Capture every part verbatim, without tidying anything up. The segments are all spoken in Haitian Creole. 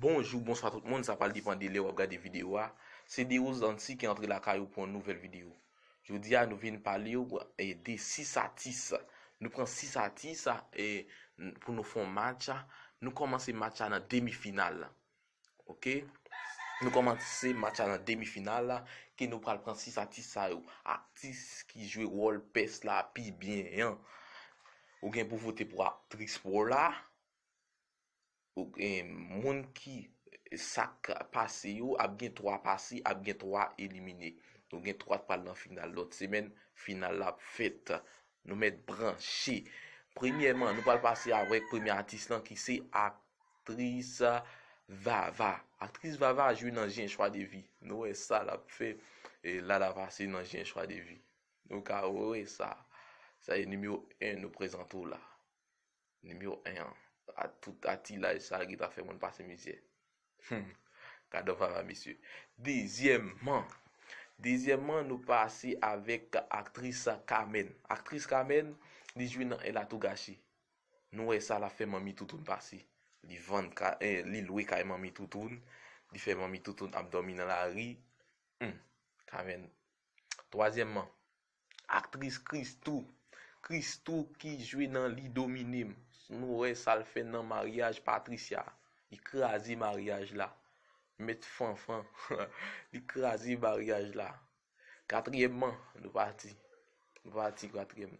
Bonjou, bonswa tout moun, sa pral depann de lè w ap gade videyo a. Se Deus Dancy ki antre lakay ou pou yon nouvèl videyo. Jodi a, nou vin pale w, eh, de sis atis. Nou pran sis atis, eh, n-, pou nou fè yon match. Nou kòmanse match la nan demi final. Ok? Nou kòmanse match la nan demi final la, ke nou pral pran sis atis sa yo. Atis ki jwe wòl pès la pi byen an. Ou gen pou vote pou aktris Paula. Ou gen moun ki sa k pase yo, ap gen twa pase, ap gen twa elimine. Nou gen twa k pral nan final. Lòt semèn, final la ap fèt. Nou mèt branche. Premyèman, nou pral pase avèk premye atis lan ki se aktris Vava. Aktris Vava jwe nan J'ai un choix de vie. Nou wè sa l ap fè. E la l ap pase nan J'ai un choix de vie. Nou ka wè sa. Sa e nimewo en nou prezante w la. Nimewo en an. A tout atilaj sa ki ta fè moun pase mizè. Hmm. Gadon Vava, mesye. Dezyèmman. Dezyèmman, nou pase avèk aktris Carmen. Aktris Carmen, li jwe nan Elle a tout gâché. Nou wè sa l ap fè manmi Toutoun pase. Li vann ka, eh, li lwe kay manmi Toutoun. Li fè manmi Toutoun ap dòmi nan lari. Hmm. Carmen. Twazyèmman, aktris Christoo. Christoo ki jwe nan Li Domine M. Nou wè sa l fè nan maryaj Patricia. Li kraze maryaj la. Mèt Fanfan. Li kraze maryaj la. Katriyèmman, nou pati. Nou pati katriyèm.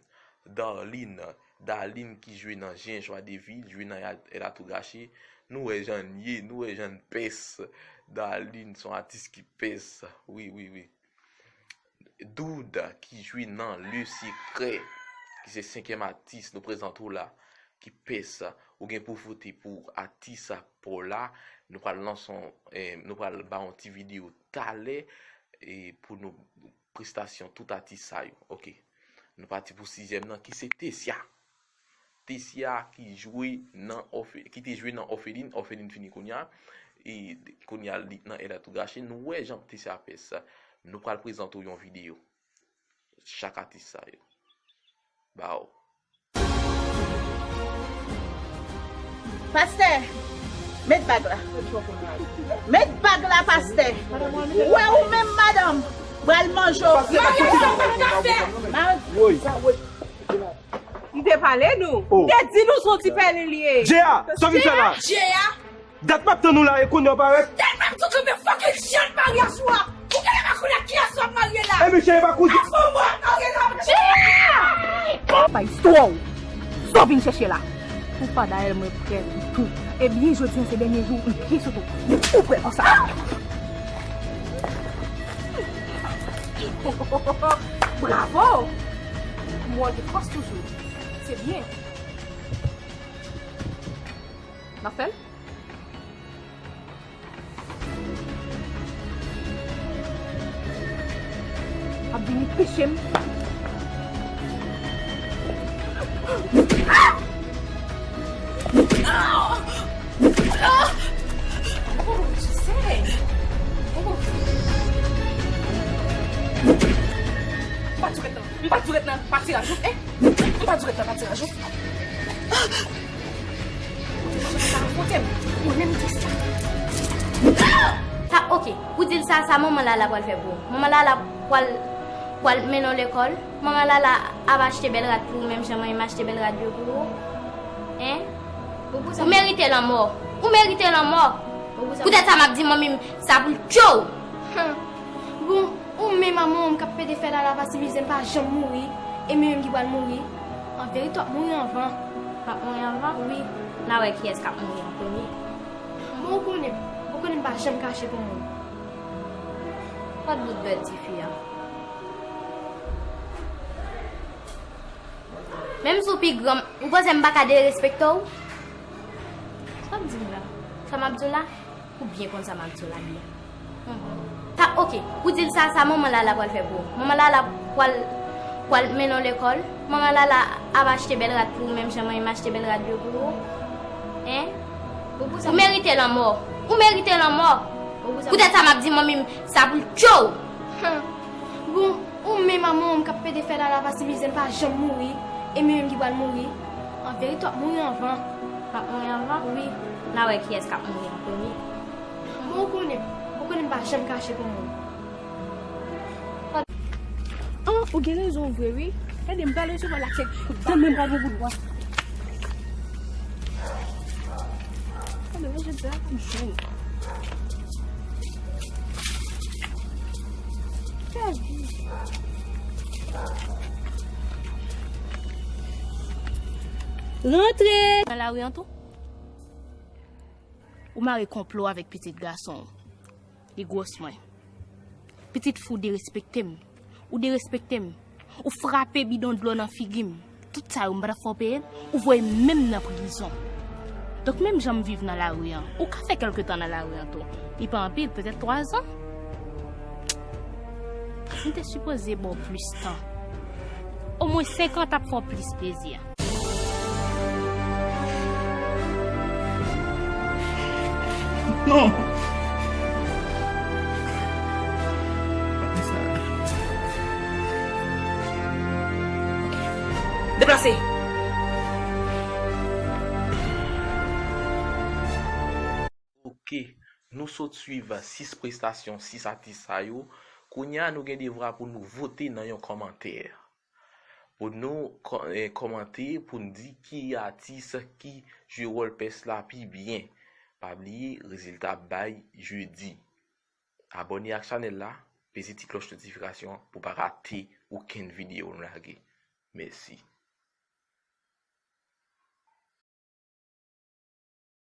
Darline. Darline ki jwe nan J'ai un choix de vie, jwe nan Elle a tout gâché. Nou wè jan l ye, nou wè jan l pès. Darline se yon atis ki pès. Wi, wi, wi. Dood ki jwe nan Le Secret, ki se senkyèm atis nou prezante w la, ki pès. Ou gen pou vote pou atis Paula. Nou pral lanse yon, eh, nou pral ba yon ti videyo talè, eh, pou nou prestasyon tout atis sa yo. Ok. Nou pati pou sizyèm nan, ki se Tessia. Tessia ki jwe nan Òfe-, ki te jwe nan Òfelin, Òfelin fini kounye a. E kounye a li nan Elle a tout gâché. Nou wè jan Tessia pès. Nou pral prezante w yon videyo. Chak atis sa yo. Ba w. Pastè, met bag la. Met bag la, pastè. Ou wè ou menm, madanm, pral manje w. Maryaj sa pa t ka fèt. Woy. M te pale nou. Oh. M te di nou se yon ti pèlen li ye. Jay, sa w vin fè la? Jay. Dat m ap tann ou la, e kounye a w parèt? Dat m ap tou kanpe fucking jan maryaj ou a. Ou genlè pa konnen kiyès w ap marye la. E mesye, e pa kouzin. Ak fò w ap marye la. Jay! Pa istwa w. Sa w vin chèche la? Ou pa dayè mwen prè ditou. Ebyen, jodi a se dènye jou m byen sot ou. Ou prè konsa? Bravo! M wè w gen fòs toujou. Se byen. N ap fè l? Ap vini peche m. Oh, Jisè. Oh. M pa di w ret nan, m pa di w ret nan pati raje w, eh. M pa di w ret nan pati raje w. Sa, ok, ou di l sa, sa manman Lala pral fè pou ou. Manman Lala pral, pral mennen w lekòl. Manman Lala ap achte bèl rad pou ou, menm jan mwen m achte bèl rad yo pou ou. Hein? Ou merite lanmò. Ou merite lanmò. Poutèt sa m ap di manmi m sa pou l tchwe w. Bon, ou menm a manman m k ap pede fè Lala pase mizè, m pa janm mouri, e mwen menm ki pral mouri. An verite, w ap mouri anvan. M ap mouri anvan? Wi. N a wè kiyès k ap mouri an premye. Bon, ou konnen, ou konnen m pa janm kache pou moun. Kot bout dwèt tifi a? Menm si w pi gran, ou panse m pa ka derespekte w? Sa w ap di m la? Sa m ap di w la? Ou byen konn sa m ap di w la byen. Hmm. Ta, ok, ou di l sa, sa manman Lala pral fè pou ou. Manman Lala pral, pral mennen w lekòl. Manman Lala ap achte bèl rad pou ou, menm jan mwen m achte bèl rad yo pou ou. Hein? Ou merite lanmò. Ou merite lanmò. Poutèt sa m ap di manmi m sa pou l tchwe w. Hmm. Bon, ou menm a manman m k ap pede fè Lala pase mizè, m pa janm mouri, e mwen menm ki pral mouri. An verite, w ap mouri anvan. M ap mouri anvan? Wi. N a wè kiyès k ap mouri an premye. Ou konnen, ou konnen m pa janm kache pou moun. An, ou gen rezon vre wi. Gade, m pral resevwa l ak kèk kout bal, men m pral pran kout bwa. Gade, mwen jodi a, m jwenn. Gade. Rantre! Nan lari an tou? Ou mare konplo avèk pitit gason w. Li gwòs mwen. Pitit fi w derespekte m. Ou derespekte m. Ou frape bidon dlo nan figi m. Tout sa yo m pa t ap fè w peye l. Ou voye m menm nan prizon. Donk menm jan m viv nan lari an, ou ka fè kèlke tan nan lari an tou. Li pa anpil, petèt twa zan. M te sipoze ba w plis tan. Omwen senk an t ap fè w plis plezi. Non. Deplase. Ok, nou sot swiv sis prestasyon sis atis sa yo. Kounye a, nou gen devwa pou nou vote nan yon kòmantè. Pou nou kò- eh, kòmante, pou n di ki atis ki jwe wòl pès la pi byen. Pa bliye, rezilta ap bay jedi. Abòne ak chanèl la, peze ti klòch notifikasyon an pou pa rate okenn videyo nou lage. Mèsi.